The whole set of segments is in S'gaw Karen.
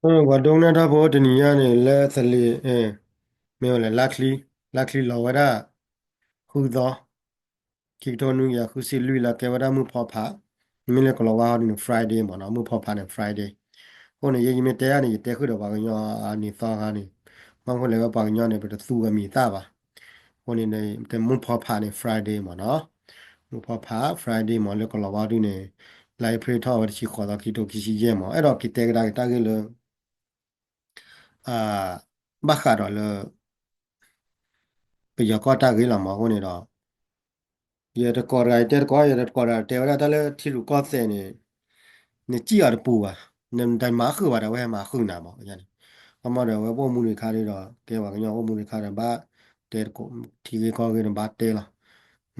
ပှၤဒိကနၣ်တၢ်ဖိတနံၤညါန့ၣ် လၢသလ့ၤ မ့ၢ်ဝဲလဲၣ် လါချံ, လါချံလီၤဝဲဒၣ် ဃုသီ, ခံကထိနွံကယၤဃုဆံလွံၢ် လၢကဲဝဲဒၣ်မုၢ်ဖီဖး, မ့မ့ၢ်လၢကလီၤဝါဟီဒ်န့ၣ် Friday မ့ၢ်နီၤ, မုၢ်ဖီဖးန့ၣ် Friday. အဃိန့ၣ် ယဲယမ့ၢ်တဲတၢ်န့ၣ် ယတဲဃုာ်ဒီးပှၤကညီအနံၤသီခါန့ၣ်, ဘၣ်မနုၤလဲၣ် ပှၤကညီန့ၣ် ပတသူကမံၤသၣ်ဘၣ်. အဃိန့ၣ် မုၢ်ဖီဖးန့ၣ် Friday မ့ၢ်နီၤ, မုၢ်ဖီဖး Friday မ့ၢ် လၢကလီၤဝါဒ်န့ၣ် လါအ့ဖြ့ၣ်ထီၣ်ဝဲတဆံဃိးသီ ခံကထိခံဆံယဲၢ်မ့ၢ်, အဲၣ်ဒိးက့ၤတဲကဒါက့ၤတၢ်ဂ့ၢ်လၢ ဘၣ်ဃးဒီးလၢ ပယီၤကီၢ်တၢ်ဂ့ၢ်လီၤမ့ၢ်. အဃိန့ၣ်ဒီး ယတကိးတဂၤယတဲတကိး, ယတကိးတဂၤတဲဝဲဒၣ် တၢ်လၢထံရူၢ်ကီၢ်သဲးန့ၣ် နစံၣ်အီၤတပူၤဘၣ်, နတမၤဃုာ်ဘၣ်ဒီး အဝဲဟဲမၤဃုာ်နၤမ့ၢ်န့ၣ်. ခီမီဒီး အဝဲပအိၣ်မူဒံးခါဒီး ကဲပှၤကညီအိၣ်မူဒံးခါဒီး ဘၣ်တဲတကိး, ထံဂ့ၢ်ကီၢ်ဂ့ၢ်န့ၣ် ဘၣ်တဲလီၤ.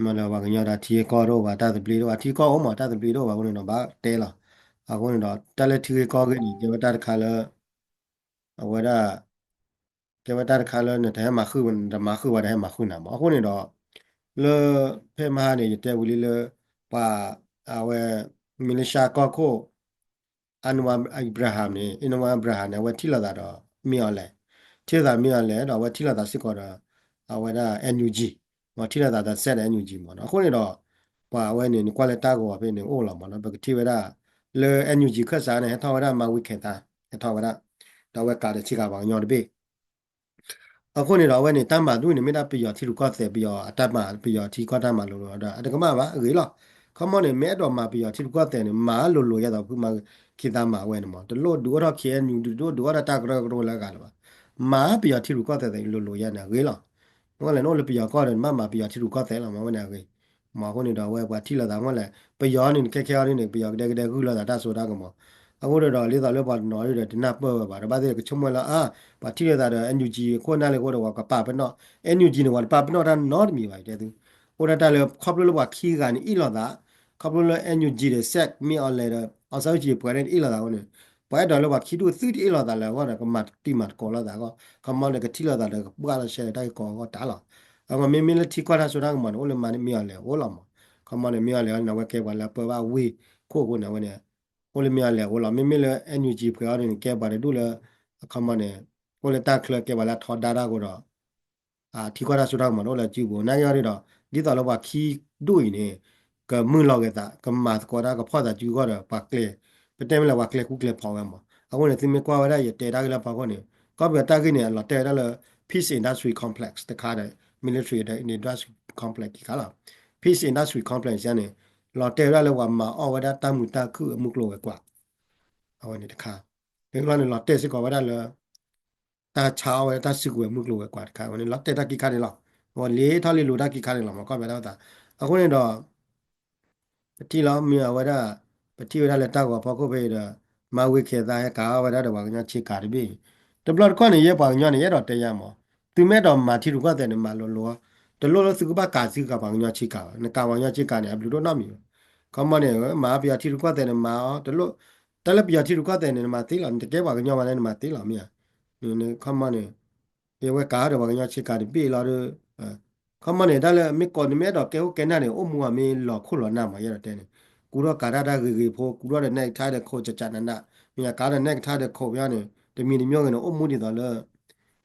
မ့ၢ်လၢပှၤကညီဒီး ထံဂ့ၢ်ကီၢ်တအိၣ်ဘၣ် တၢ်သဘျ့တအိၣ်ဘၣ်, ထံကီၢ်အိၣ်မ့ၢ် တၢ်သဘျ့တအိၣ်ဘၣ်အဃိန့ၣ်ဒီး ဘၣ်တဲလီၤ. အဃိန့ၣ်ဒီး တၢ်လၢထံဂ့ၢ်ကီၢ်ဂ့ၢ်န့ၣ် ကဲဝဲတၢ်တခါလၢ အဝဲဒၣ် ကဲဝဲတၢ်တခါလၢ နတဟဲမၤဃုာ်, နတမၤဃုာ်ဘၣ်ဒီး ဟဲမၤဃုာ်နၤမ့ၢ်. အဃိန့ၣ်ဒီး လၢဖဲမဟါန့ၣ် ယတဲဝံၤလံလၢ ပှၤ အဝဲ မလ့ၡါကီၢ်ခိၣ် Anwar Ibrahim န့ၣ်, Anwar Ibrahim န့ၣ် အဝဲထံၣ်လိာ်သးဒီး မ့ၢ်အီၤလဲၣ်, ထံၣ်လိာ်သးမ့ၢ်အီၤလဲၣ်ဒီး အဝဲထံၣ်လိာ်သးစ့ၢ်ကီးဒီး အဝဲဒၣ် NUG မ့ၢ် ထံၣ်လိာ်သးဒီး စဲးဒီး NUG မ့ၢ်နီၤ. အဃိန့ၣ်ဒီး ပှၤအဝဲန့ၣ် နကွၢ်လၢတၢ်ဂီၤဖဲန့ၣ်အိၣ်လီၤမ့ၢ်နီၤ. ပကထံၣ်ဝဲဒၣ် လၢ NUG ခၢၣ်စးန့ၣ် ဟဲထီၣ်ဝဲဒၣ် မၤဝံၤခဲသး ဟဲထီၣ်ဝဲဒၣ်, ဒီးအဝဲကးဒီးဆ့ကၤပှၤကညီတဘ့ၣ် အဃိန့ၣ်ဒီး အဝဲန့ၣ် တၢ်မၤဒ်န့ၣ် မ့ၢ်ဒၣ်ပယီၤထံရူၢ်ကီၢ်သဲး ပယီၤအတၢ်မၤ ပယီၤထံကီၢ်တၢ်မၤလိၤလိၤဒီး အတကမၣ်ဘၣ် အဂ့ၤလီၤ. ခီမီန့ၣ် မ့ၢ်အဲၣ်ဒိးမၤပယီၤထံရူၢ်ကီၢ်သဲးန့ၣ် မၤလိၤလိၤယဲသိး ဖုမၤခံသးမၤဝဲန့ၣ်မ့ၢ် တလိၣ်ဒုးအိၣ်ထီၣ် KNU ဒုးဒုးအိၣ်ထီၣ်တၢ်ကရၢကရိလၢအဂၤလၢၤဘၣ်. မၤပယီၤထံရူၢ်ကီၢ်သဲးသ့ၣ်လိၤလိၤယဲန့ၣ် အဂ့ၤလီၤ. မ့ၢ်လဲၣ် နအိၣ်လၢပယီၤကီၢ်ဒီး နဘၣ်မၤပယီၤထံရူၢ်ကီၢ်သဲးလီၤ မ့ၢ်ဝဲန့ၣ်အဂ့ၤ မ့ၢ်အဃိန့ၣ်ဒီး အဝဲပှၤထံၣ်လိာ်သးမ့ၢ်လဲၣ် ပယီၤန့ၣ် ခဲခဲအံၤဒ်န့ၣ် ပယီၤကဒဲကဒဲဂုာ်လိာ်သးတၢ်စိတၢ်ကမီၤ အဃိန့ၣ်ဒီး ဒ်သိးလၢပှၤတနီၤဒ်ဒီး တနၢ်ပၢၢ်ဝဲဘၣ် တဘၣ်သ့ၣ်ကဆိကမိၣ်လၢ အါ ပှၤထံၣ်လိာ်သးဒီး NUG ခိၣ်နၢ်လၢအဃိဒီး ပှၤကပာ်ပနီၣ် NUG န့ၣ် ပှၤတပာ်ပနီၣ်တၢ်နီတမံၤဘၣ် ယတဲသု အိၣ်ဒၣ်တၢ်လၢ ခီဖျိလၢပှၤခံဂၤန့ၣ်အ့ၣ်လိာ်သး ခီဖျိလၢ NUG ဒီး စဲး မ့ၢ်အီၤလဲၣ်ဒီး အောင်ဆန်းစုကြည် ပှၤန့ၣ်တအ့ၣ်လိာ်သးအဃိန့ၣ် ပှၤအဲၣ်ဒိးလၢပှၤခံဒူၣ်သုတအ့ၣ်လိာ်သးလၢအဂီၢ်ဒီး ကမၤတံၤမၤသကိးလိာ်သးအဂီၢ် ခီမီန့ၣ် ကထံၣ်လိာ်သးဒီး ကဘှၣ်လီၤရှဲဒီးတၢ်ဂ့ၢ်ကီအဂီၢ်တၢ်လီၤ. အဂီၢ် မ့မ့ၢ်လၢထံကီၢ်တၢ်စိတၢ်ကမီၤန့ၣ် အိၣ်လၢမ့ၢ်အီၤလဲၣ်အအိၣ်လီၤမး ခီမီန့ၣ် မ့ၢ်အီၤလဲၣ်အဃိန့ၣ် အဝဲကဲပှၤလၢပၢဘၣ်ဝ့ၢ်ခိၣ်အဃိန့ၣ် အဝဲန့ၣ် အိၣ်လၢမ့ၢ်အီၤလဲၣ်အအိၣ်လီၤ. မ့မ့ၢ်လၢ NUG ပှဲၤအီၤန့ၣ် ကဲပှၤတဒူၣ်လၢ ခီမီန့ၣ် အိၣ်လၢတၢ်ချၢကဲပှၤလၢအထီဒါတၢ်အဃိဒီး ထံကီၢ်တၢ်စိတၢ်ကမီၤန့ၣ် အိၣ်လၢစုပူၤ နာ်က့အီၤဒ်ဒီး ဒ်သိးလၢပှၤခံဒူၣ်အံၤန့ၣ် ကမုာ်လီၤက့ၤသး ကမၤသကိးတၢ် ကဖီၣ်သးစုအဂီၢ်ဒီး ပှၤကျဲ ပတဲမ့ၢ်လၢပှၤကျဲဃူကျဲဖိးဝဲမး အဃိန့ၣ် သုမ့ၢ်ကွၢ်ဝဲဒၣ် ယတဲတၢ်ဂ့ၢ်လၢဖီခိၣ်န့ၣ် ကီၢ်ပယီၤတၢ်ဂ့ၢ်န့ၣ် အလီၤတဲာ်ဝဲဒၣ်လၢ Peace Industry Complex တခါဒီး Military Industry Complex ခံခါလီၤ. Peace Industry Complex န့ၣ် လီၤတဲာ်ဝဲဒၣ်လၢပှၤမၤအီၣ်ဝဲဒၣ်တၢ်မုာ်တၢ်ခုၣ်အမုၢ်ကျိၤဝဲၤကွာ် အဝဲန့ၣ်တခါ မ့ၢ်လီၤန့ၣ် လီၤတဲာ်စ့ၢ်ကီးဝဲဒၣ်လၢ တၢ်ဆါအီၣ်ဝဲဒၣ်တၢ်စုကဝဲၤမုၢ်ကျိၤဝဲၤကွာ်တခါ အဝဲန့ၣ် လီၤတဲာ်တၢ်ခံခါန့ၣ်လီၤ. အဝဲလ့ထီၣ်လ့လိၤတၢ်ခံခါန့ၣ်လီၤ မ့ၢ်ကီၢ်ပယီၤတၢ်အိၣ်သး အဃိန့ၣ်ဒီး ပထံၣ်လီၤ မ့ၢ်အဝဲဒၣ် ပထံၣ်ဝဲဒၣ်လၢတၢ်ဂီၤဖီခိၣ်ဖဲအံၤဒီး မၤဝံၤခဲသးဟဲကၤအီၣ်ဝဲဒၣ်ဒီးပှၤကညီဆ့ကၤတဘ့ၣ်အံၤ တဘျီတခီၣ်န့ၣ် ယဲပှၤကညီန့ၣ် ယအဲၣ်ဒိးတဲယၤမး သုမ့ၢ်အဲၣ်ဒိးမၤထံရူၢ်ကီၢ်သဲးန့ၣ် မၤလိၤလိၤ တလိၣ်လၢသုကဘၣ်ကၤစုကၤပှၤကညီဆ့ကၤဘၣ် နကၤပှၤကညီဆ့ကၤန့ၣ် အဘျုးဒိၣ်နီတမံၤဘၣ် ခီမီန့ၣ် မၤပယီၤထံရူၢ်ကီၢ်သဲးန့ၣ် မၤအီၤ တလိၣ် တၢ်လၢပယီၤထံရူၢ်ကီၢ်သဲးန့ၣ် နမၤသ့လီၤ နတကဲပှၤကညီဘၣ်န့ၣ် နမၤသ့လီၤမ့ၢ်ဧါ ခီမီန့ၣ် ယဝဲကၤဒီးပှၤကညီဆ့ကၤတဘ့ၣ်လီၤဒီး ခီမီန့ၣ် တၢ်လၢမ့ၢ်ကိးနမ့ၢ်အဲၣ်ဒိးကဲခိၣ်ကဲနၢ်န့ၣ် အိၣ်မူအီၤမ့ၢ်လီၤခိၣ်လီၤနၢ်မး ယအဲၣ်ဒိးတဲန့ၣ် ကူထီၣ်ကၤတၢ်တၢ်ဂ့ၤဂ့ၤဖိ ကူထီၣ်ဒီးနဲကထါဒီးခိးကကနန မ့ၢ်ကၤဒီးနဲကထါဒီးခိးဖဲန့ၣ် တမံၤတမံၤဂ့ၤန့ၣ် အိၣ်မူဒ်သိးလၢ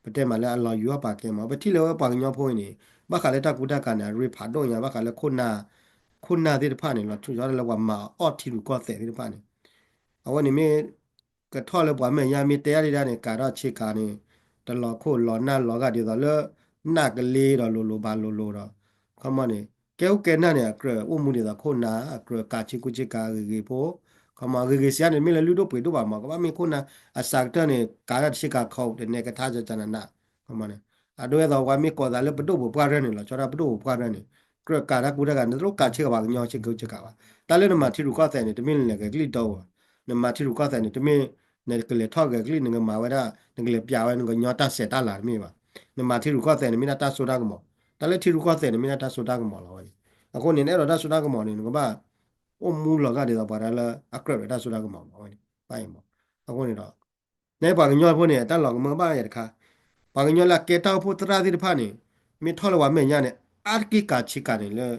ပတဲမးလၢအလီၤယွၤပာ်ကဲမး ပထံၣ်လၢပှၤကညီဖိအံၤန့ၣ် ဘၣ်ဃးလၢတၢ်ကူတၢ်ကၤန့ၣ် အရ့ဖးဒိၣ်ညါ ဘၣ်ဃးလၢခိၣ်နၢ် ခိၣ်နၢ်သ့ၣ်တဖၣ်န့ၣ် လီၤထူၣ်ဆီလၢပှၤမၤအီၣ်ထံရူၢ်ကီၢ်သဲးသ့ၣ်တဖၣ်န့ၣ် အဝဲန့ၣ်မ့ၢ် ကထီၣ်လၢပှၤမဲာ်ညါမ့ၢ်တဲအါဒံးဒၣ်န့ၣ် ကၤထီၣ်ဆ့ကၤန့ၣ် တလီၤခိၣ်လီၤနၢ်လီၤဂာ်ဒ်သိးလၢ နၢ်ကလ့ဒီးလိၤလိၤဘၣ်လိၤလိၤဒီး ခီမီန့ၣ် ကဲခိၣ်ကဲနၢ်န့ၣ် အကြၢးအိၣ်မူဒ်သိးခိၣ်နၢ် အကြၢးကၤဆ့ကူဆ့ကၤဂ့ၤဂ့ၤဖိ ခီမီဂ့ၤဂ့ၤစံးန့ၣ် မ့ၢ်လၢလုၢ်ဒိၣ်ပှ့ၤဒိၣ်ဘၣ်မး ကဘၣ်မ့ၢ်ခိၣ်နၢ်အစှၤကတၢၢ်န့ၣ် ကၤတၢ်တဆ့ကၤခိးဒီးနဲကထါကကနန ခီမီန့ၣ် အဒိဒ်သိးပှၤမ့ၢ်ကိးသးလၢပဒိၣ်ပူၤပှၢ်ရဲၣ်န့ၣ် လီၤဆီဒၣ်ပဒိၣ်ပူၤပှၢ်ရဲၣ်န့ၣ် ကြၢးကၤတၢ်ကူတၢ်ကၤ နတလိၣ်ကၤဆ့ကၤပှၤကညီဆ့ကူဆ့ကၤဘၣ်. တၢ်လၢနမၤထံရူၢ်ကီၢ်သဲးန့ၣ် တမ့ၢ်နလဲၤဂဲၤကလံၣ်ဒီး နမၤထံရူၢ်ကီၢ်သဲးန့ၣ် တမ့ၢ် နကလဲၤထီၣ်ဂဲၤကလံၣ် နကမၤဝဲဒၣ် နကလဲၤပျးဝဲ နကညီတၢ်စဲးတၢ်လၤတမ့ၢ်ဘၣ်. နမၤထံရူၢ်ကီၢ်သဲးန့ၣ် မ့ၢ်ဒၣ်တၢ်စိတၢ်ကမီၤ တၢ်လၢထံရူၢ်ကီၢ်သဲးန့ၣ် မ့ၢ်ဒၣ်တၢ်စိတၢ်ကမီၤလီၤဝဲန့ၣ်. အဃိန့ၣ် နအဲၣ်ဒိးတၢ်စိတၢ်ကမီၤန့ၣ် နကဘၣ် အိၣ်မူလီၤဂာ်ဒ်သိးပှၤတၢ်လၢအကြၢးဒီးတၢ်စိတၢ်ကမီၤလီၤဝဲန့ၣ် ဘၣ်အံၤမး. အဃိန့ၣ်ဒီး နပှၤကညီဖိန့ၣ် တၢ်လီၤကမၢကဘၣ်ယဲတခါ ပှၤကညီလၢအကဲတၢ်အိၣ်ဖှိၣ်သရၣ်သ့ၣ်တဖၣ်န့ၣ် မ့ၢ်ထီၣ်လၢပှၤမဲာ်ညါန့ၣ် အါတက့ၢ်ကၤဆ့ကၤန့ၣ်လၢ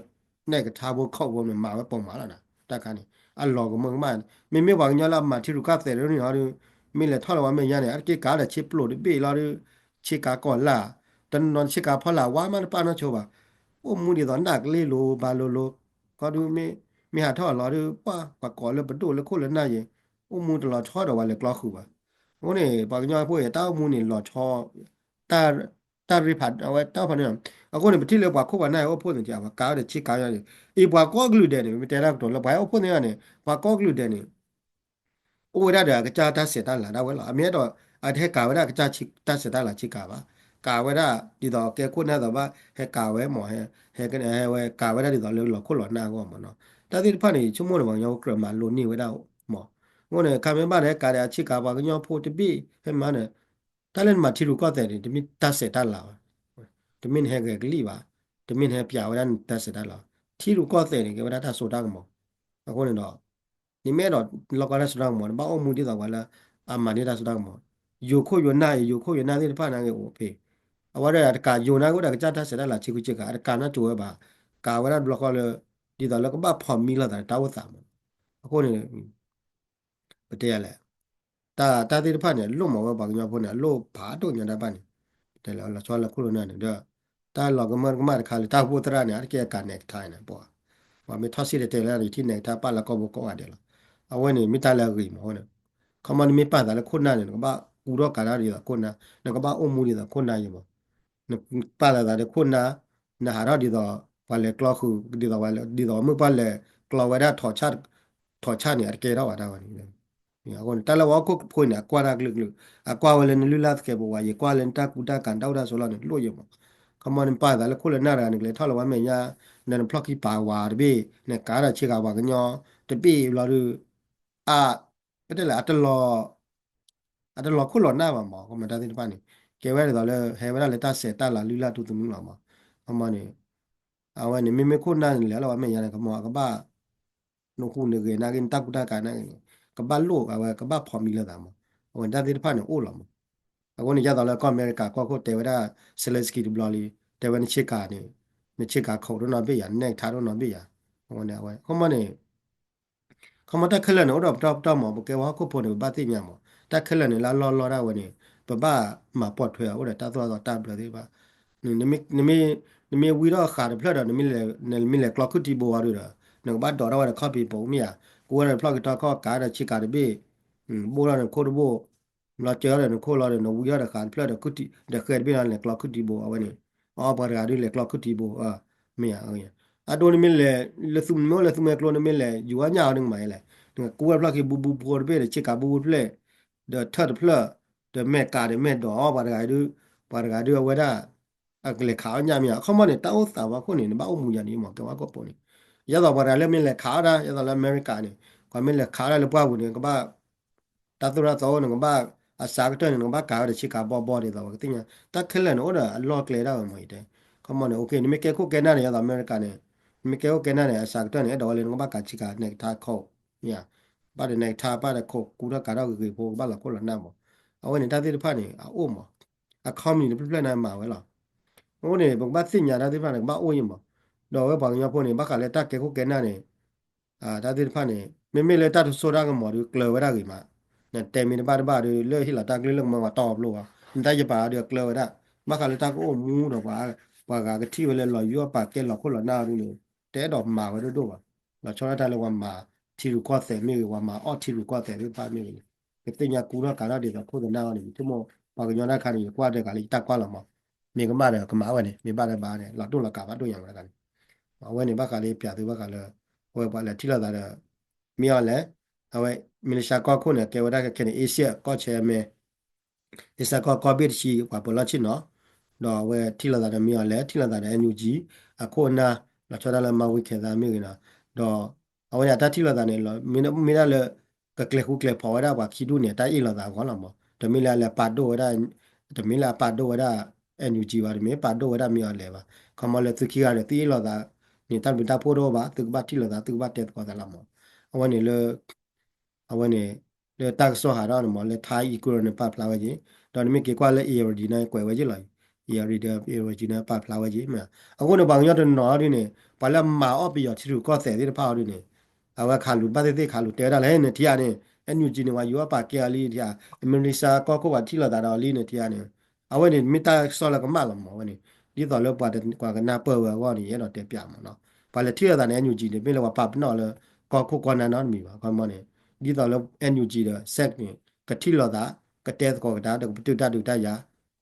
နဲကထါဖိခိးဖိန့ၣ် မၤဝဲပိာ်မးလီၤနၤ တၢ်ခါန့ၣ် အလီၤကမၢကမၣ် မ့မ့ၢ်ပှၤကညီလၢအမၤထံရူၢ်ကီၢ်သဲးန့ၣ်ဒီး မ့ၢ်လဲၤထီၣ်လၢၤဝဲမဲာ်ညါန့ၣ် အတက့ၢ်ကးဒီးဆ့ပျိးတဘ့ၣ်လီၤဒီး ဆ့ကၤကီၢ်လၢ်, တနီၤဆ့ကၤဖီလာ်ဝါမးတပာ်နီၢ်ဆိဘၣ်, အိၣ်မူဒ်သိးနၢ်ကလ့လိၤဘၣ်လိၤလိၤ, ခီဒုး မ့ၢ်ဟးထီၣ်အလီၤဒီး ပှၤ ပှၤကိးလၢပဒိၣ်လၢခိၣ်လၢနၢ်ယဲ, အိၣ်မူတလီၤဆီဒီးပှၤလဲၤကျီဃုာ်ဘၣ်. အဃိန့ၣ် ပှၤကညီဖိအံၤ တၢ်အိၣ်မူန့ၣ်လီၤဆီ တၢ်ရ့ဖး အဝဲတၢ်ဖးန့ၣ်, အဃိန့ၣ် ပထံၣ်လၢပှၤခိၣ်ပှၤနၢ်အံၤအိၣ်ဖှိၣ်သ့ၣ်တဖၣ် ပှၤကးဝဲဒီးဆ့ကၤယါန့ၣ်, အံၤပှၤကိးကလုာ်ဒဲးန့ၣ် မ့ၢ်တဲတၢ်ကတိၤလၢပှၤဟဲအိၣ်ဖှိၣ်သ့ၣ်တဖၣ်န့ၣ် ပှၤကိးကလုာ်ဒဲးန့ၣ် အိၣ်ဝဲဒၣ်ဒီးအကစၢ်တၢ်ဆဲးတၢ်လၤဒၣ်ဝဲလီၤ. အမ့ၢ်အဲၣ်ဒိး အတဟဲကးဝဲဒၣ်အကစၢ်တၢ်ဆဲးတၢ်လၤဆ့ကၤဘၣ်, ကးဝဲဒၣ်ဒ်သိးကဲခိၣ်နၢ်သိးဘၣ် ဟဲကးဝဲမး ဟဲ ဟဲဝဲကးဝဲဒၣ်ဒ်သိးလၢလီၤခိၣ်လီၤနၢ်အဂီၢ်မးနီၤ. တၢ်သ့ၣ်တဖၣ်န့ၣ် ဆိကမိၣ်န့ၣ် ပှၤကညီဖိကြၢးမၤလိန့ၢ်ဝဲဒၣ်မး. အဃိန့ၣ် ခါမ့ၢ်ဘၣ်ဒီးဟဲကးဒီးအဆ့ကၤပှၤကညီဖိတဘ့ၣ် ဟဲမၤန့ၣ် တၢ်လၢနမၤထံရူၢ်ကီၢ်သဲးန့ၣ် တမ့ၢ်တၢ်ဆဲးတၢ်လၤဘၣ်, တမ့ၢ်နဟဲဂဲၤကလံၣ်ဘၣ်, တမ့ၢ်နဟဲပျးဝဲဒၣ်နတၢ်ဆဲးတၢ်လၤ, ထံရူၢ်ကီၢ်သဲးန့ၣ် ကဲဝဲဒၣ်တၢ်စိတၢ်ကမီၤ. အဃိန့ၣ်ဒီး နမ့ၢ်အဲၣ်ဒိးလီၢ်ကီတၢ်စိတၢ်ကမီၤ နဘၣ်အိၣ်မူဒ်သိးပှၤလၢအမၤန့ၢ်တၢ်စိတၢ်ကမီၤ, ယိၤခိၣ်ယိၤနၢ်အံၤ ယိၤခိၣ်ယိၤနၢ်သ့ၣ်တဖၣ်န့ၣ်ဂ့ၤအိၣ်ဖဲ အဝဲဒၣ်တကးယိၤနၢ်ကအိၣ်ဒီးကစၢ်တၢ်ဆဲးတၢ်လၤဆ့ကူဆ့ကၤ အတကးနီၣ်ကၠိဝဲဘၣ်, ကးဝဲဒၣ်တဘျီဃီလၢ ဒ်သိးလၢကဘၣ်ဖီၣ်မံလိာ်သးဒီးတၢ်အိၣ်သးမး. အဃိန့ၣ် ပတဲယၤလဲၣ်, တၢ် တၢ်သ့ၣ်တဖၣ်န့ၣ် အလိၣ်မးဝဲပှၤကညီဖိန့ၣ် အလိၣ်ဖးဒိၣ်ညါတၢ်ဘၣ်န့ၣ်, တဲလၢလီၤဆီလၢခိၣ်လၢနၢ်န့ၣ်ဒီး တၢ်လီၤကမၢကမၣ်တခါလၢတၢ်အိၣ်ဖှိၣ်သရၣ်န့ၣ် အတက့ၢ်အကးနဲၣ်ကထါန့ၣ် ပှၤ ပှၤမ့ၢ်ထီၣ်စ့ၢ်တဲၤတဲလၢယထံၣ်နဲၣ်ကထါပာ်လၢကီၢ်ဘိကိးဂၤဒဲးလီၤ. အဝဲန့ၣ်မ့ၢ်တၢ်လၢအဂ့ၤမးအဃိန့ၣ်, ခီမီနမ့ၢ်ပာ်သးလၢခိၣ်နၢ်န့ၣ် နကဘၣ်ကူထီၣ်ကးထီၣ်ဒ်သိးခိၣ်နၢ်, နကဘၣ်အိၣ်မူဒ်သိးခိၣ်နၢ်ယဲမး နပာ်လီၤသးဒီးခိၣ်နၢ်, နဟးထီၣ်ဒ်သိး ပှၤလဲၤကျီဃုာ် ဒ်သိး ဒ်သိးဝဲမ့ၢ်ပှၤလဲၤကျီဝဲဒၣ် ထိးဆၣ်န့ၣ် အတကဲထီၣ်ဘၣ်တၢ်ဝဲန့ၣ်. အဃိန့ၣ် တၢ်လၢပှၤဟီၣ်ခိၣ်ဖိန့ၣ် အကွၢ်တၢ်ကလုာ်ကလုာ်, အကွၢ်ဝဲလၢနလုၢ်လၢ်သကဲးပဝး ယကွၢ်လၢနတၢ်ကူတၢ်ကၤနတၢ်အိၣ်တၢ်ဆိးလီၢ်န့ၣ် လိၣ်ယဲမး. ခီမီနပာ်သးလၢခိၣ်လၢနၢ်တဂၤန့ၣ် ကလဲၤထီၣ်လၢၤဝဲမဲာ်ညါ, နနဖျီၣ်ခံပာ်ဝးတဘ့ၣ်, နကးဒီးဆ့ကၤပှၤကညီတဘ့ၣ်ဘျီဒီး အ ပတဲလဲၣ် အတလီၤ အတလီၤခိၣ်လီၤနၢ်ဘၣ်မး. ခီမီတၢ်သ့ၣ်တဖၣ်န့ၣ် ကဲဝဲဒ်သိးလၢ ဟဲဝဲဒၣ်လၢတၢ်ဆဲးတၢ်လၤလုၢ်လၢ်ထူသနူလီၤမး. ခီမီန့ၣ် အဝဲန့ၣ် မ့မ့ၢ်ခိၣ်နၢ်န့ၣ် လဲၤလၢၤဝဲမဲာ်ညါန့ၣ် ခီမီအကဘၣ် နဟူးနဂဲၤနာ်က့ နတၢ်ကူတၢ်ကၤနာ်က့န့ၣ် ကဘၣ်လိၣ်အဝဲ ကဘၣ်ဖီၣ်မံလိာ်သးမး. အဝဲန့ၣ်တၢ်သ့ၣ်တဖၣ်န့ၣ်အိၣ်လီၤမး. အဃိန့ၣ် ဒ်သိးလၢကီၢ်အမဲရကၤကီၢ်ခိၣ်တဲဝဲဒၣ် Zelensky တဘျီလံ, တဲဝဲနဆ့ကၤန့ၣ် နဆ့ကၤခိးဒိၣ်နီၢ်ဘ့ၣ်ယၤ, နနဲၣ်ကထါဒိၣ်နီၢ်ဘ့ၣ်ယၤ. အဝဲန့ၣ် အဝဲ ခီမီန့ၣ် ခီမီတၢ်ခဲလၢာ်န့ၣ် အိၣ်ဒီးပတီၢ်ပတီၢ်မး, ပကဲပှၤဟီၣ်ခိၣ်ဖိန့ၣ် ပဘၣ်သ့ၣ်ညါမး. တၢ်ခဲလၢာ်န့ၣ် လၢအလီၢ်လီၢ်ဒၣ်ဝဲန့ၣ် ပဘၣ်မၤပိာ်ထွဲအီၤ အိၣ်ဒီးတၢ်သိၣ်တၢ်သီတၢ်ဘျၢသ့ၣ်တဖၣ်. နမ့ၢ် နမ့ၢ်ဝံထီၣ်ဃးတဖျၢၣ်ဒီး နမ့ၢ်လဲၤကျီခိၣ်ထံဘိအီၤဒီး နကဘၣ်ဒိးထီၣ်ဝဲဒီးခီၣ်ဖံးပိာ်မ့ၢ်ဧါ, ကူဝဲဒီးဖျီၣ်က့ၤထီခီၣ်ကးဒီးဆ့ကၤတဘ့ၣ်, ဘိၣ်ထီၣ်န့ၣ်ခိၣ်တဘိၣ် လီၤစၢၤထီၣ်ဒီးနခိၣ်လီၤဒီး နဝံထီၣ်ဒီးဃးတဖျၢၣ်ဒီး ဒီးဃဲတဘ့ၣ်လီၤ နလဲၤကျီခိၣ်ထံဘိအဝဲန့ၣ်, အပှၤတဂၤဒုးလဲၤကျီခိၣ်ထံဘိ, မ့ၢ်ဧါ, အဒိနမ့ၢ်လဲၤ လၢသူမ့ၢ်အိၣ်လၢသူမွဲကျိ နမ့ၢ်လဲၤယူၤအီၣ်ညၣ်အီၤဒုးမၤယဲလဲၣ်, နကူဝဲဖျီၣ်ခံဘူဘူဖိတဘ့ၣ်ဒီး ဆ့ကၤဘူဘူတဖျၢၣ်, ဒီးထၢၣ်တဖျၢၣ်, ဒီးမဲာ်ကးဒီးမဲာ်ဒိးအီၤ ပှၤတဂၤဒုး, ပှၤတဂၤဒုးအဝဲဒၣ် အကလဲၤခးအီၣ်ညၣ်မ့ၢ်ဧါ, ခီမီန့ၣ် တၢ်အိၣ်သးဝဲခိၣ်န့ၣ် နဘၣ်အိၣ်မူယၤန့ၣ်မး ကဲဝဲကိးပိာ်န့ၣ်, ယဲသိးပှၤတဂၤလၢမ့ၢ်လဲၤခးအီၣ်ဒၣ် ယဲသိးလၢအမဲရကၤန့ၣ် ပှၤမ့ၢ်လဲၤခးအီၣ်ဒၣ်လၢပှၢ်ပူၤန့ၣ် ကဘၣ် တၢ်သိၣ်တၢ်သီအိၣ်န့ၣ် ကဘၣ် အစးကတၢၢ်န့ၣ် နကဘၣ်ကးဝဲဒီးဆ့ကၤဘီဘီဒ်သိးဝဲကသ့ၣ်ညါ, တၢ်ခဲလၢာ်န့ၣ်အိၣ်ဒီးအလီၢ်ကျဲဒၣ်ဝဲမးယတဲ, ခီမီန့ၣ် နမ့ၢ်ကဲခိၣ်ကဲနၢ်န့ၣ် ယဲသိးအမဲရကၤန့ၣ်, နမ့ၢ်ကဲခိၣ်ကဲနၢ်န့ၣ် အစးကတၢၢ်န့ၣ် အဲၣ်ဒိးဝဲလၢနကဘၣ်ကးဆ့ကၤနဲၣ်ကထါခိး, မ့ၢ်ဧါ, ဘၣ်ဒီးနဲၣ်ကထါ ဘၣ်ဒီးခိးကူထီၣ်ကးထီၣ်ဂ့ၤဂ့ၤဖိ ကဘၣ်လီၤခိၣ်လီၤနၢ်မး, အဝဲန့ၣ်တၢ်သ့ၣ်တဖၣ်န့ၣ် အအိၣ်မး, အ company တဖျၢၣ်ဖျၢၣ်န့ၣ်မၤဝဲလီၤ, အဃိန့ၣ် ပကဘၣ်သ့ၣ်ညါတၢ်သ့ၣ်တဖၣ်န့ၣ် ကဘၣ်အိၣ်ယံမး, ဒီးအဝဲပှၤကညီဖိန့ၣ် ဘၣ်ဃးလၢတၢ်ကဲခိၣ်ကဲနၢ်န့ၣ် တၢ်သ့ၣ်တဖၣ်န့ၣ် မ့မ့ၢ်လၢတၢ်တစိၢ်တၢ်ကမီၤဒီးကျၢၤဝဲဒၣ်ဂ့ၤမး, နတဲမ့ၢ်တဘၣ်တဘၣ်ဒီး လၢဟ့ၣ်လီၤတၢ်ကလုၢ်လၢကမၢပှၤတီပျိဘၣ်, နတၢ်ယပာ်ဒီးအကျၢၤဝဲဒၣ်, ဘၣ်ဃးလၢတၢ်ကအိၣ်မူဒီးပှၤ ပှၤဂၤကထံၣ်ဝဲလၢလီၤယိၣ်အပာ်ကဲလီၤခိၣ်လီၤနၢ်အီၤဒ်န့ၣ် တအဲၣ်ဒိးမၤဝဲဒိၣ်ဒိၣ်ဘၣ်, လီၤဆီဒၣ်တၢ်လၢပှၤမၤထံရူၢ်ကီၢ်သဲးမ့ၢ်ဂ့ၤ ပှၤမၤအီၣ်ထံရူၢ်ကီၢ်သဲးသ့ၣ်တဖၣ်မ့ၢ်ဂ့ၤန့ၣ် ကသ့ၣ်ညါကူထီၣ်ကးထီၣ်ဒ်သိးခိၣ်သနၢ်အီၤန့ၣ် ယဆိကမိၣ် ပှၤကညီတၢ်ခါန့ၣ် ယကွၢ်ဒီးကးလၢယတၢ်ကွၢ်လီၤမး, မ့ၢ်ကမၣ်ဒီးကမၤဝဲန့ၣ် မ့ၢ်ဘၣ်ဒီးဘၣ်န့ၣ် လီၤတိၢ်လီၤကးဘၣ်ဒိၣ်ညါမးတခါန့ၣ်, အဝဲန့ၣ်ဘၣ်ဃးလၢပျးသုဘၣ်ဃးလၢ အဝဲပှၤလဲၤထံၣ်လိာ်သးဒီး မ့ၢ်အီၤလဲၣ်, အဝဲ မလ့ၡါကီၢ်ခိၣ်န့ၣ် ကဲဝဲဒၣ်ခဲခဲန့ၣ် အ့ရှၢၣ်ကီၢ်ဆၢမဲ အ့ရှၢၣ်ကီၢ် ကီၢ်ဘ့ၣ်တဆံ ပှၤပၢၤလီၢ်ဆ့ၣ်နီၤ, ဒီးအဝဲထံၣ်လိာ်သးဒီးမ့ၢ်အီၤလဲၣ် ထံၣ်လိာ်သးဒီး NUG အခိၣ်အနၢ် လီၤဆီဒၣ်လၢမၤဝံခဲသးမ့ၢ်ဂ့ၤနီၤ, ဒီးအဝဲန့ၣ်အတၢ်ထံၣ်လိာ်သးန့ၣ် မ့ၢ်ဒၣ်လၢ ကကျဲၤဃူကျဲၤဖိးဝဲဒၣ်ပှၤခံဒူၣ်န့ၣ် တၢ်အ့ၣ်လိာ်သးအဂီၢ်လီၤမး, တမ့ၢ်လၢအလဲၤပာ်ဒိၣ်ဝဲဒၣ် တမ့ၢ်လၢအပာ်ဒိၣ်ဝဲဒၣ် NUG ဘၣ်, တမ့ၢ်ပာ်ဒိၣ်ဝဲဒၣ်မ့ၢ်အီၤလဲၣ်ဘၣ်, ခီမီလၢသုခံဂၤဒီးသုအ့ၣ်လိာ်သးန့ၣ် တၢ်ဘျုးတၢ်ဖှိၣ်တအိၣ်ဘၣ်, သုကဘၣ်ထံၣ်လိာ်သး သုကဘၣ်တဲသကိးသးလီၤမး, အဝဲန့ၣ်လၢ အဝဲန့ၣ် လၢတၢ်ကစီၣ်ဟးထီၣ်န့ၣ်မး လၢ Thai Economic န့ၣ် ပာ်ဖျါဝဲက့ၤ, ဒီးနမ့ၢ်က့ၤကွၢ်လၢ Irrawaddy န့ၣ် ကွဲးဝဲက့ၤလီၤ, Irrawaddy ဒီး Irrawaddy န့ၣ် ပာ်ဖျါဝဲက့ၤမး, အဃိန့ၣ် ပှၤကညီတနီၤအီၤဒ်န့ၣ် ပှၤလၢအမၤအီၣ်ပယီၤထံရူၢ်ကီၢ်သဲးသ့ၣ်တဖၣ်အီၤဒ်န့ၣ် အဝဲခးလူၤဘၣ်သ့ၣ်သ့ၣ်ခးလူၤတဲဝဲဒၣ်လၢ နထံၣ်ဧါန့ၣ် အဲၣ်ယူၣ်ကၠံန့ၣ် ပှၤယူၤအီၣ်ပာ်ကဲအီၤလံထံဧါ, မလ့ၡါကီၢ်ခိၣ်ပှၤထံၣ်လိာ်သးဒီးအီၤလံန့ၣ်ထံဧါန့ၣ်, အဝဲန့ၣ်မ့ၢ်တၢ်ကစီၣ်လၢကမၣ်လီၤမးဝဲန့ၣ်, ဒ်သိးလၢပှၤကနၢ်ပၢၢ်ဝဲအဂီၢ်န့ၣ် ယအဲၣ်ဒိးတဲပျးမးနီၤ, ပှၤလဲၤထံၣ်လိာ်သးန့ၣ် အဲၣ်ယူၣ်ကၠံန့ၣ် မ့ၢ်လၢပှၤပာ်ပနီၣ်လၢ ကီၢ်ခိၣ်ကီၢ်နၢ်နီတမံၤဘၣ်, ခီမီန့ၣ်, ဒ်သိးလၢ အဲၣ်ယူၣ်ကၠံ ဒီး စဲး န့ၣ် ကထံၣ်လိာ်သး, ကတဲသကိးကဒါ ဒီးကပတုာ်တၢ်ဒုးတၢ်ယၤ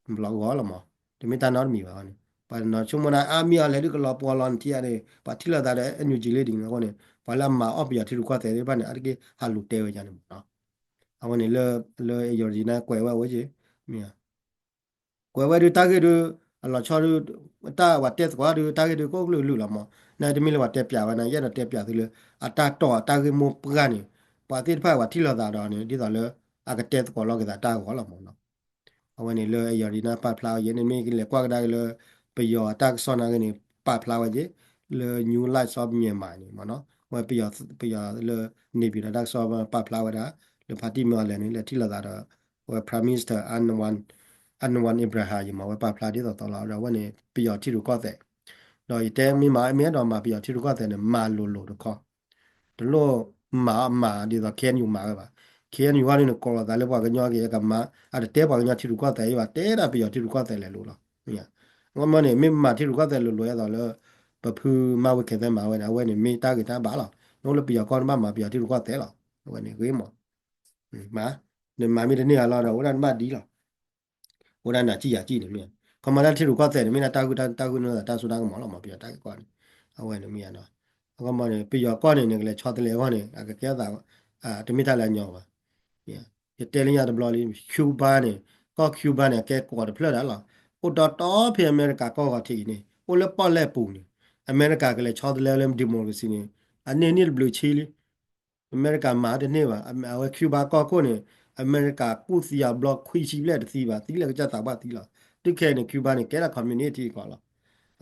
ဘျီဂီၤလီၤမး, တမ့ၢ်တၢ်နီတမံၤဘၣ်န့ၣ်, ပှၤတနီၤဆိကမိၣ်ဒၣ်အါမံၤအီၤလဲၤဒုးကလီၤပှီၤလီၤန့ၣ်ထံဧါန့ၣ် ပှၤထံၣ်လိာ်သးဒီး အဲၣ်ယူၣ်ကၠံ လံဒ်န့ၣ်အဃိန့ၣ် ပှၤလၢအမၤအီၣ်ပယီၤထံရူၢ်ကီၢ်သဲးသ့ၣ်တဖၣ်န့ၣ် အါတက့ၢ်ဟးလူၤတဲဝဲဒၣ်န့ၣ်မးနီၤ, အဝဲန့ၣ်လၢ လၢယီၤဒံနါကွဲးဝဲအဝဲက့ၤ, မ့ၢ် ကွဲးဝဲဒုးတၢ်ဂ့ၢ်ဒုး အလီၤဆီဒုး တၢ်ဝဲတဲသကိးဒုး တၢ်ဂ့ၢ်ဒုး ကအိၣ်ကလုာ်လုာ်လီၤမး, နတမ့ၢ်လၢပှၤတဲပျးဝဲန့ၣ် ယအဲၣ်ဒိးတဲပျးသုလၢ အတၢ်တီၢ်အတၢ်ဂ့ၢ်မိၢ်ပှၢ်န့ၣ် ပှၤသ့ၣ်တဖၣ်ပှၤထံၣ်လိာ်သးဒီးန့ၣ် ဒ်သိးလၢ အကတဲသကိးလီၤက့ၤသးတၢ်ဂီၤလီၤမးနီၤ, အဝဲန့ၣ်လၢယီၤဒံနါပာ်ဖျါဝဲယဲန့ၣ် မ့ၢ်ကလဲၤကွၢ်ကဒါက့ၤလၢ ပယီၤအတၢ်ကစီၣ်နာ်က့န့ၣ် ပာ်ဖျါဝဲယဲ လၢ New Light of Myanmar န့ၣ်မးနီၤ, ဝဲပယီၤ ပယီၤလၢ နေပြည်တော် တၢ်ကစီၣ်ပာ်ဖျါဝဲဒၣ် လၢဖါတံၢ်မ့ၢ်အီၤလဲၣ်န့ၣ် လဲၤထံၣ်လိာ်သးဒီး ဝဲ Prime Minister Anwar Anwar Ibrahim ယမး ဝဲပာ်ဖျါဒ်သိးသိးလီၤ ဒီးအဝဲန့ၣ် ပယီၤထံရူၢ်ကီၢ်သဲး, ဒီးယတဲမ့ၢ်မး မ့ၢ်အဲၣ်ဒိးမၤပယီၤထံရူၢ်ကီၢ်သဲးန့ၣ် မၤလိၤလိၤတခီ, တလိၣ်မၤမၤဒ်သိး KNU မၤဝဲဘၣ်, KNU အဂီၢ်န့ၣ် ကိးလိာ်သးလၢပှၤကညီက့ၤကမၤ အတတဲပှၤကညီထံရူၢ်ကီၢ်သဲးအံၤဘၣ် တဲဒၣ်ပယီၤထံရူၢ်ကီၢ်သဲးလဲၤလိၤလီၤ, အဂီၢ်မ့ၢ်န့ၣ် မ့ၢ်မၤထံရူၢ်ကီၢ်သဲးလိၤလိၤ အဲၣ်ဒိးလၢ ပဖုမၢ်ဝ့ခဲသဲမၤဝဲန့ၣ် အဝဲန့ၣ်မ့ၢ်တၢ်ဂ့ၤတၢ်ဘၣ်လီၤ, နအိၣ်လၢပယီၤကီၢ်နဘၣ်မၤပယီၤထံရူၢ်ကီၢ်သဲးလီၤ, အဝဲန့ၣ်ဂ့ၤမး မး, နမၤမ့ၢ်တန့ၢ်အလီၢ်ဒီး အိၣ်ဒၣ်နဘၣ်ဒ်လီၤ, အိၣ်ဒၣ်နၤစံၣ်ယၤစံၣ်န့ၣ်မ့ၢ်, ခီမီတၢ်ထံရူၢ်ကီၢ်သဲးန့ၣ် မ့ၢ်ဒၣ်တၢ်ဂုၢ်တၢ်ဂုၢ်န့ၣ် တၢ်စိတၢ်ကမီၤလီၤမး ပယီၤတၢ်ဂ့ၢ်ကီၢ်န့ၣ်, အဝဲန့ၣ်မ့ၢ်နီၤ, အဂီၢ်မ့ၢ်န့ၣ် ပယီၤကီၢ်န့ၣ် နကလဲၤဆီတလဲအဂီၢ်န့ၣ် အကကဲထီၣ်သး တမ့ၢ်တၢ်လၢအညီဘၣ်, ယတဲလၢညါတဘျီလံ Cuba န့ၣ် ကီၢ် Cuba န့ၣ် အကဲကိးတဖျၢၣ်ဒၣ်လီၤ, အိၣ်တီတီဖဲအမဲရကၤကီၢ်ဂီၤထံးအံၤန့ၣ် အိၣ်လၢပီၣ်လဲၣ်ပူၤန့ၣ်, အမဲရကၤကလဲၤဆီတလဲလၢ democracy န့ၣ် အန့ၢ်န့ၢ်တဘျုးဆံလံ အမဲရကၤမၤတန့ၢ်ဘၣ်, အဝဲ Cuba ကီၢ်ခိၣ်န့ၣ် အမဲရကၤကူၣ်သံအဘျီခွံဆံဘျဲၣ်တသံဘၣ်, သံလၢကစၢ်သးပှၢ်သံလီၤ. တုၤခဲအံၤန့ၣ် Cuba န့ၣ် ကဲဒၣ် communist ထံကီးလီၤ.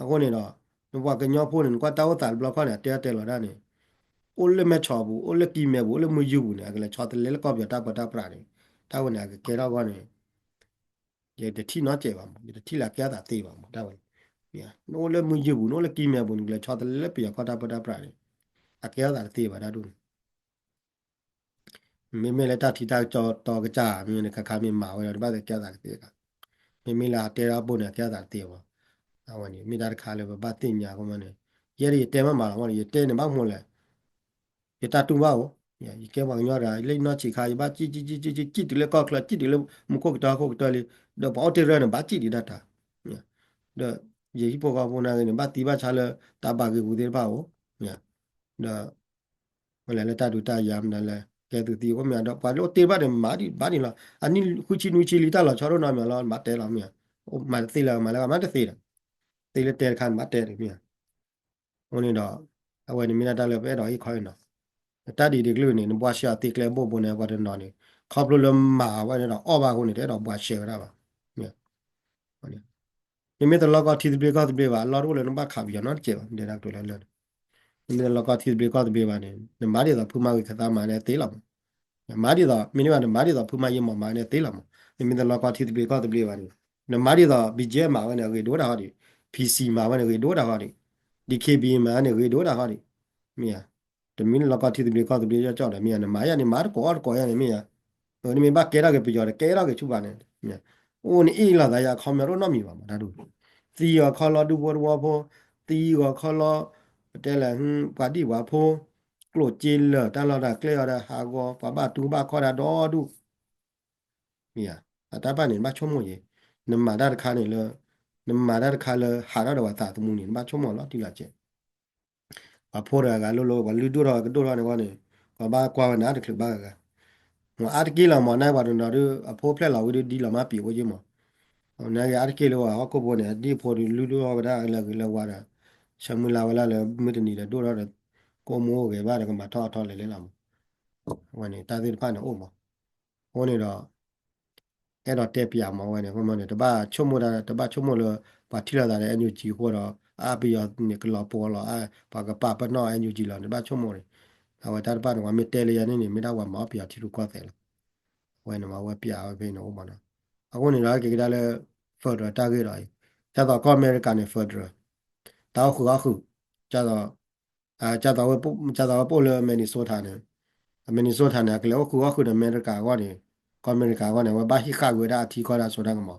အဃိန့ၣ်ဒီး နပှၤကညီဖိန့ၣ် နကွၢ်တၢ်အိၣ်သးတဘျီခီန့ၣ် အတဲအတဲလီၤဒၣ်န့ၣ် အိၣ်လၢမဲၢ်ဆီးပူၤ, အိၣ်လၢကံမဲၢ်ပူၤ, အိၣ်လၢမုၢ်ယူၢ်ပူၤန့ၣ် အကလဲၤဆီတလဲလၢကီၢ်ပယီၤတၢ်ပၢတၢ်ပြးန့ၣ်, တၢ်ဝဲန့ၣ် အကကဲထီၣ်အဂီၢ်န့ၣ် ယတထံၣ်နီတစဲးဘၣ်မး, ယတထံၣ်လၢအကဲထီၣ်သးသ့ဘၣ်မး, တၢ်ဝဲန့ၣ်. နအိၣ်လၢမုၢ်ယူၢ်ပူၤ, နအိၣ်လၢကံမဲၢ်ပူၤန့ၣ် နကလဲၤဆီတလဲလၢပယီၤကီၢ်တၢ်ပၢတၢ်ပြးန့ၣ် အကဲထီၣ်သးတသ့ဘၣ်တၢ်ဒ်န့ၣ်. မ့မ့ၢ်လၢတၢ်ထံတၢ်ကစီၣ်တီကစၢ်မ့ၢ်န့ၣ် ခါခါမ့ၢ်မၤဝဲဒီး တဘၣ်သ့ၣ်ကဲထီၣ်သးတသ့ဘၣ်. မ့မ့ၢ်လၢအတဲထီၣ်ဘိန့ၣ် အကဲထီၣ်သးတသ့ဘၣ်. အဝဲန့ၣ် မ့ၢ်တၢ်တခါလၢပဘၣ်သ့ၣ်ညါအဃိမးန့ၣ်, ယဲဒၣ်ယတဲမ့ၢ်မးလီၤမးန့ၣ် ယတဲန့ၣ်ဘၣ်မနုၤလဲၣ် ယတၢ်တူၢ်ဘၣ်အိၣ်, ယကဲပှၤကညီတဂၤ လၢယနီၢ်ဆံးခါ ယဘၣ်စံၣ်စံၣ်စံၣ်စံၣ်စံၣ်တုၤလၢကီၢ်ချၢ စံၣ်တုၤလၢမူခိၣ်ကတၢၢ်ဟီၣ်ခိၣ်ကတၢၢ်လံ, ဒီးပှၤအိၣ်တ့ၢ်ရၢၢ်န့ၣ် ဘၣ်စံၣ်ဒံးဒၣ်တၢ်, ဒီးယဟံၣ်ဖိဃီဖိနာ်က့န့ၣ် ဘၣ်သံဘၣ်ဆါလၢတၢ်ဘၣ်ဂ့ၢ်ပူၤသ့ၣ်တဖၣ်အိၣ်, ဒီး မ့ၢ်လဲၤလၢတၢ်ဒုးတၢ်ယၤမနုၤလဲၣ် ကဲသုးသံအိၣ်မ့ၢ်ဒီး ပှၤလၢအိၣ်တ့ၢ်ဘၣ်န့ၣ် မၤဒံးဘၣ်န့ၣ်လီၤ. အနံၣ်ဃုဆံနွံဆံလံ တၢ်လီၤဆီဒိၣ်နီတမံၤလီၤ မၤတဲလီၤမ့ၢ်ဧါ, မၤတသ့လၢၤ မၤလၢမၤတသ့ဒီး သ့လၢတဲတခါန့ၣ် မၤတဲတမ့ၢ်ဧါ. အဃိန့ၣ်ဒီး အဝဲန့ၣ်မ့ၢ်ဒၣ်တၢ်လၢပအဲၣ်ဒိးဟ့ၣ်ခီအံၤနီၤ, တၢ်ဒ်အံၤတကလုာ်န့ၣ် နဘှါရှဲအီၤသ့ကျဲဘိဘိန့ၣ် ပှၤတနီၤန့ၣ် ခီဖျိလၢမၤဝဲန့ၣ်ဒီးအီၣ်ဘၣ်အဃိန့ၣ် တအဲၣ်ဒိးဘှါရှဲဝဲဒၣ်ဘၣ်. မ့မ့ၢ်တလီၢ်ကီၢ်ထံသဘျ့ကီၢ်သဘျ့ဘၣ် အလီၢ်တအိၣ်လၢနဘၣ်ခးပယီၤနီတစဲးဘၣ် ဒဲဒၣ်ကတိၤလၢလၢာ်န့ၣ်, မ့မ့ၢ်တလီၢ်ကီၢ်ထံသဘျ့ကီၢ်သဘျ့ဘၣ်န့ၣ် နမၤဒ်သိးဖုမၢ်ဂ့ၤခသါမၤန့ၣ်သ့လီၤမး, နမၤဒ်သိး မ့မ့ၢ်ဘၣ်နမၤဒ်သိးဖုမၢ်ယ့မီၢ်မၤန့ၣ်သ့လီၤမး, မ့မ့ၢ်တလီၢ်ကီၢ်ထံသဘျ့ကီၢ်သဘျ့ဘၣ်န့ၣ် နမၤဒ်သိး ဘံၣ်ကၠဲၣ် မၤဝဲန့ၣ် အဂ့ၤဒိၣ်တၢ်ဃီဒံး, ဖံစံမၤဝဲန့ၣ် ဂ့ၤဒိၣ်တၢ်ဃီဒံး, ဒံၣ်ခ့ဘံၣ် မၤန့ၣ် ဂ့ၤဒိၣ်တၢ်ဃီဒံး, မ့ၢ်ဧါ. တမ့ၢ်လၢလီၢ်ကီၢ်ထံသဘျ့ကီၢ်သဘျ့ကၠီကၠီဒီး မ့ၢ်ဧါ, နမၤယၤန့ၣ် မၤတကိးအီၣ်တကိးယၤန့ၣ် မ့ၢ်ဧါ, နမ့ၢ်ဘၣ်ကဲထီၣ်က့ၤပယီၤဒီး ကဲထီၣ်က့ၤဆူပှၤန့ၣ်, အိၣ်နအ့ၣ်လိာ်သးယၤ အခီပညီတအိၣ်နီတမံၤဘၣ်မး တၢ်ဒ်, သံဂီၤခီလီၤဒူဖိတဝီဖိ, သံဂီၤခီလီၤ ပတဲလဲၣ် ပှၤဒံၣ်ပှၤဖိ, ကျိၣ်စ့လၢာ် တၢ်လီၢ်တၢ်ကျဲအီၤဒီး ဟးဂီၤ ပှၤဘၣ်တူဘၣ်ခီၣ်တၢ်ဒီဒူၣ် မ့ၢ်ဧါ, အတၢ်တဖၣ်န့ၣ် နဘၣ်ဆိကမိၣ်ယဲ, နမၤတၢ်တခါန့ၣ်လၢ, နမၤတၢ်တခါလၢဟးထီၣ်ဒီးပှၤသးသမူန့ၣ် နဘၣ်ဆိကမိၣ်လီၤတံၢ်လီၤဆဲး, ပှၤဖိတဂၤဂၤလိၤလိၤ ပှၤလုၢ်ဒိၣ်ထီၣ်ကဒိၣ်ထီၣ်န့ၣ်ဝဲန့ၣ်, ပှၤဘၣ်ကွၢ်ဝဲနၤတချုးဘၣ်ဂၤဂၤ, မ့ၢ်အါတက့ၢ်လီၤမး နပှၤတနီၤဒုး အဖိဖျဲၣ်လီၤဝံၤဒုးဒ်လီၤမၢ်ပံာ်အိၣ်က့မး, နကအါတက့ၢ်လၢပှၤဟီၣ်ခိၣ်ဖိန့ၣ် အဒံၣ်အဖိဒုးလုၢ်ဒိၣ်ထီၣ်ဝဲဒၣ်လၢဂ့ၤလၢဝါဒီး, ဆၢမုၢ်လၢ်ဝဲလၢလၢမုၢ်တနံၤဒီးဒိၣ်ထီၣ်ဒီး, ကိၣ်မူအိၣ်ဂဲၤဘၣ်ဒီးကမၤထီၣ်အထီလဲၤလဲၤလီၤမး, အဝဲန့ၣ်တၢ်သ့ၣ်တဖၣ်န့ၣ်အိၣ်မး အဃိန့ၣ်ဒီး အဲၣ်ဒိးတဲပၠးမးဝဲန့ၣ် အဃိမးန့ၣ် တဘၣ်ဆိကမိၣ်တၢ် တဘၣ်ဆိကမိၣ်လၢ ပှၤထံၣ်လိာ်သးဒီး NUG အဃိဒီး အပယီၤန့ၣ်ကလီၤပှီၤလီၤ ပှၤကပာ်ပနီၣ် NUG လီၤ တဘၣ်ဆိကမိၣ်န့ၣ် အဝဲတၢ်တဖၣ်န့ၣ် ပှၤမ့ၢ်တဲလၢယၤန့ၣ်န့ၣ် မ့ၢ်ဒၣ်ပှၤမၤအီၣ်ပယီၤထံရူၢ်ကီၢ်သဲးလီၤ အဝဲန့ၣ်မး အဝဲပၠးဝဲဖဲန့ၣ်အိၣ်မးနီၤ အဃိန့ၣ်ဒီးက့ၤကဒါလၢ federal တၢ်ဂ့ၢ်ဒီးအံၤ ဒ်သိးကီၢ်အမဲရကၤန့ၣ် federal တၢ်အိၣ်ဃုာ်အီၣ်ဃုာ် ဒ်သိး ဒ်သိးဝဲပအိၣ်လၢ Minnesota န့ၣ် Minnesota န့ၣ် အကလဲၤအိၣ်ဃုာ်အီၣ်ဃုာ်ဒီးအမဲရကၤအဂီၢ်န့ၣ်, ကီၢ်အမဲရကၤအဂီၢ်န့ၣ် အဝဲဘၣ်ဟံးဃာ်ကွံာ်ဝဲဒၣ်အထံကီၢ်ဒၣ်စိတၢ်ကမီၤ.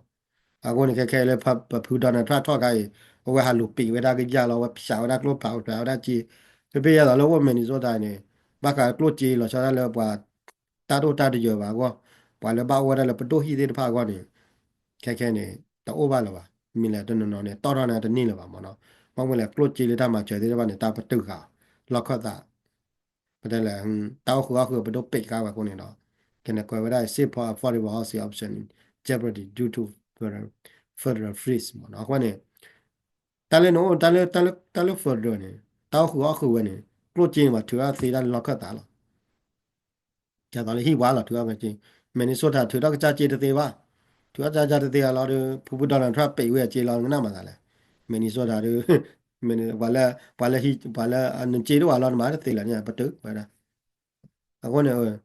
အဃိန့ၣ် ခဲခဲလၢပဖု Donald Trump ထီၣ်ခါအံၤ အဝဲဟးလူၤပံာ်ဝဲဒၣ်ကယၢ်လီၤ အဝဲဖၠးဝဲဒၣ်ကျိဖး ဖၠးဝဲဒၣ်စ့, ဖဲဖဲယဲသိးလၢအိၣ် Minnesota န့ၣ် ဘၣ်ဃးကျိၣ်စ့လီၤဆီဒၣ်လၢပှၤ တၢ်ဒိၣ်တၢ်တယၢၤဘၣ်အဂီၢ်, ပှၤလၢဘၣ်အိၣ်ဝဲဒၣ်လၢပဒိၣ်ဟံၣ်သ့ၣ်တဖၣ်အဂီၢ်န့ၣ် ခဲခဲန့ၣ် တအိၣ်ဘၣ်လၢၤဘၣ်. မ့ၢ်လဲၣ်တနီၤနီၤန့ၣ် တီၣ်ထီၣ်န့ၣ်တန့ၢ်လၢၤဘၣ်မ့ၢ်နီၤ. ဘၣ်မနုၤလဲၣ် ကျိၣ်စ့လၢတၢ်မၤစၢၤသ့ၣ်တဖၣ်န့ၣ် တၢ်ပတုာ်ဃာ် လီၢ်ခၢၣ်သး ပတဲလဲၣ် တၢ်အိၣ်ဃုာ်အီၣ်ဃုာ်ပဒိၣ်ပံာ်ဃာ်ဝဲအဃိန့ၣ်ဒီး ကဲန့ၣ်ကွဲးဝဲဒၣ် safe for affordable housing option in jeopardy due to federal freeze မ့ၢ်နီၤ. အဃိန့ၣ် တၢ်လၢနအိၣ် တၢ်လၢ တၢ်လၢ federal န့ၣ် တၢ်အိၣ်ဃုာ်အီၣ်ဃုာ်ဝဲန့ၣ် ကျိၣ်စ့န့ၣ် ပှၤထုးထီၣ်သ့ဒၣ်လၢလီၢ်ခၢၣ်သးလီၤ. ဒ်သိးလၢဟံၣ်ဝါလီၤ ထုးထီၣ်က့ၤ Minnesota ထုးထီၣ်ကစၢ်စ့တသ့ဘၣ်. ထုးထီၣ်ကစၢ်စ့တသ့ဘၣ်လီၤဒီး ဖုဖု Donald Trump ပံာ်ဝဲအစ့လီၤ နကနၣ်မၤသးလဲၣ်. Minnesota ဒီး ပှၤလၢ ပှၤလၢဟံၣ် ပှၤလၢနစ့တအိၣ်ဝဲလီၤ နမၤတသ့လၢၤန့ၣ် ပတုာ်ဝဲဒၣ်. အဃိန့ၣ်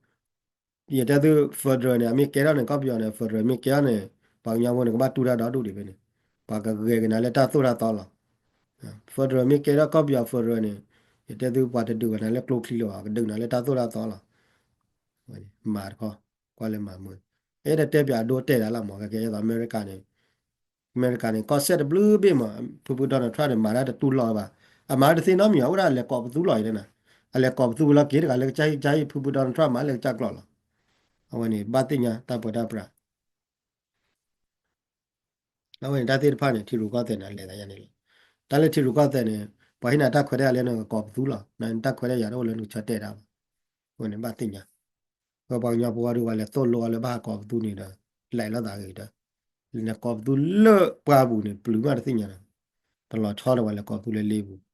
ယတဲသု federal န့ၣ် အမ့ၢ်ကဲထီၣ်န့ၣ် ကီၢ်ပယီၤန့ၣ် federal မ့ၢ်ကဲထီၣ်န့ၣ် ပှၤကညီဖိန့ၣ် ကဘၣ်တူၢ်တၢ်ဒီဒူၣ်ဒံးဖဲန့ၣ်, ပှၤကဂဲၤက့ၤနၤလၢတၢ်သိၣ်တၢ်သီလီၤ. federal မ့ၢ်ကဲထီၣ်ကီၢ်ပယီၤ federal န့ၣ် ယတဲသုပှၤတဒုးဝဲနၤလၢကျိချံလၢၤဘၣ်, ကဒုးနၤလၢတၢ်သိၣ်တၢ်သီလီၤ. မၤတခီ ကွၢ်လၢမၤမုာ်, အဲၣ်ဒိးတဲပၠးအဒိတဲဒၣ်လီၤမး, ကဲကဲယဲသိးအမဲရကၤန့ၣ် အမဲရကၤန့ၣ် ကီၢ်စဲၣ်တဘျုးဘ့ၣ်မး, ဖုဖု Donald Trump န့ၣ် မၤတၢ်တတူၢ်လိာ်ဘၣ်, အမၤတသ့နီတမံၤ, အိၣ်ဒၣ်လဲၤကိးပသူလီၤအံၤန့ၣ်, အလဲၤကိးပသူလီၤက့ၤတဂၤလၢကစၢ်ဟံၣ်ကစၢ်ဟံၣ် ဖုဖု Donald Trump မၤလၢကစၢ်ကျိာ်လီၤ. အဝဲန့ၣ် ဘၣ်သ့ၣ်ညါတၢ်ပၢတၢ်ပြး အဝဲန့ၣ် တၢ်သ့ၣ်တဖၣ်န့ၣ် ထံရူၢ်ကီၢ်သဲးန့ၣ် အလဲၤသးယါန့ၣ်လီၤ. တၢ်လၢထံရူၢ်ကီၢ်သဲးန့ၣ် ပှၤဟ့ၣ်နၤတၢ်ခွဲးတၢ်ယာ်လၢနကကိးပသူလီၤ, နတၢ်ခွဲးတၢ်ယာ်တအိၣ်လၢနကဆၢတဲာ်တၢ်ဘၣ်. အဝဲန့ၣ် ဘၣ်သ့ၣ်ညါ, ပပှၤကညီဖိအီၤဒီး ပှၤလဲၤသိၣ်လိအီၤလၢဘၣ်ဟးကိးပသူန့ၣ်ဒီး လဲၤလိာ်သးဂ့ၤဒီး နကိးပသူလၢပှၢ်ပူၤန့ၣ် ပျုၤမးတသ့ၣ်ညါန့ၣ်, တလီၤဆီဒီးပှၤလဲၤကိးပသူလၢလ့ပူၤ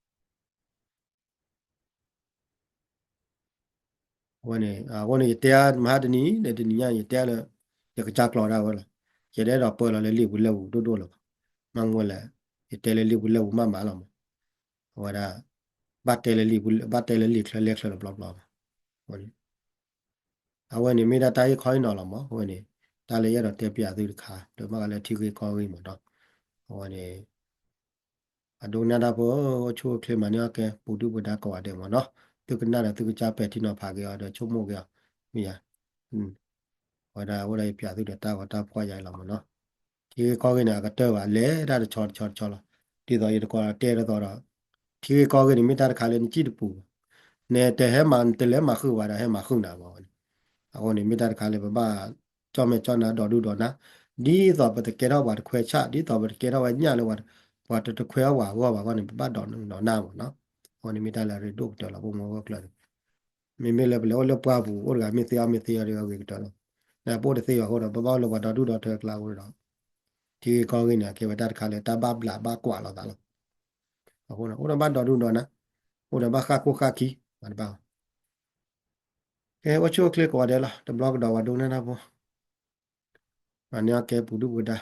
အဝဲန့ၣ် အဃိန့ၣ် ယတဲမဟါတနံၤဒီးတနံၤညါ ယတဲလၢ ယကစၢ်ကျိာ်ဒၣ်ဝဲလီၤ. ယတအဲၣ်ဒိးပၢလီၤလၢလ့ပူၤလၢပူၤဒိၣ်ဒိၣ်လၢၤဘၣ်. မ့ၢ်မ့ၢ်လဲၣ် ယတဲလၢလ့ပူၤလၢပူၤမးမးလီၤမး. အဝဲဒၣ် ဘၣ်တဲလၢလ့ပူၤ ဘၣ်တဲလၢလ့ချၢလဲချၢတဘျီဘျီဘၣ်. အဝဲန့ၣ်မ့ၢ်ဒၣ်တၢ်အ့ၣ်ခီအ့ၣ်နီၤလီၤမး. အဝဲန့ၣ် တၢ်လၢယအဲၣ်ဒိးတဲပၠးသုတခါ ဒီးဘၣ်ဃးလၢထံဂ့ၢ်ကီၢ်ဂ့ၢ်မးဒီး အဝဲန့ၣ် အဒိကနၣ်တၢ်ဖိ အိၣ်ဆူၣ်အိၣ်ချ့မၤန့ၢ်အီၣ်ကဲ ပူၤဒုၣ်ပူၤဒါကိးဂၤဒဲးမးနီၤ. သုကနၣ်ဒီးသုကစၢ်ပဲာ်ထံနီၤဖးက့ၤအီၤဒီးဆိကမိၣ်က့ၤအီၤ မ့ၢ်ယါ အဝဲဒၣ်အိၣ်ဒီးယပၠးသုဒီးတၢ်ဂီၤတၢ်ဖှီၣ်ယါအံၤလီၤမးနီၤ. ထံဂ့ၢ်ကီၢ်ဂ့ၢ်န့ၣ် အကတၢၢ်ဘၣ် လဲၤတၢ်တဆီတဆီတဆီလီၤ. ဒ်သိးယတကိးတဲတသီဒီး ထံဂ့ၢ်ကီၢ်ဂ့ၢ်န့ၣ် မ့ၢ်တၢ်တခါလၢနစံၣ်တပူၤဘၣ်. နတဟဲမၤ နတလဲၤမၤဃုာ်ဝဲဒီး ဟဲမၤဃုာ်နၤမးဝဲန့ၣ်. အဃိန့ၣ် မ့ၢ်တၢ်တခါလၢပဘၣ် ကၠီၣ်မဲာ်ကၠီၣ်နါဒီးဒူၣ်ဒီးနါ ဒ်သိးပတကဲထီၣ်ပှၤတခွဲးဆၣ် ဒ်သိးပတကဲထီၣ်ဝဲညၣ်လၢ ပှၤတတခွဲးအီၣ်ပှၤအဂီၢ်ဘၣ်အဂီၢ်န့ၣ် ပဘၣ်ဒီးဒူၣ်ဒီးနါမးနီၤ. အဃိန့ၣ်မ့ၢ်တၢ်လၢအရ့ဒိၣ်ကတၢၢ်လီၤ ပမိၢ်ဂီၢ်ကျၢၢ်န့ၣ်. မ့မ့ၢ်လၢပလဲၤအိၣ်လၢပှၢ်ပူၤ အိၣ်တဂၤမ့ၢ်သ့အီၣ်မ့ၢ်သ့အီၣ်ဒီးအဂ့ၤကတၢၢ်လီၤ. နပအိၣ်တသ့ဘၣ်အဃိဒီး ပဘၣ်အိၣ်လၢပှၤဒီဒူၣ်ဒီထၢအကျါအဃိဒီး ထံဂ့ၢ်ကီၢ်ဂ့ၢ်န့ၣ် အကဲဝဲတၢ်တခါလၢတၢ်ဘၣ်ဘျးဘၣ်ကွၢ်လိာ်သးလီၤ. အဃိန့ၣ် အိၣ်ဒီးဘၣ်ဒီဒူၣ်ဒီးနါ အိၣ်ဒီးဘၣ်ဃၣ်ခိၣ်ဃၣ်ခံ မၤတဘၣ်ဘၣ်. ကဲ အိၣ်ဆူၣ်အိၣ်ချ့ကိးဂၤဒဲးလီၤ တဘျီကဒီးပှၤဒိကနၣ်တၢ်ဖိ မၤန့ၢ်အီၣ်ကဲပူၤဒုၣ်ပူၤဒါ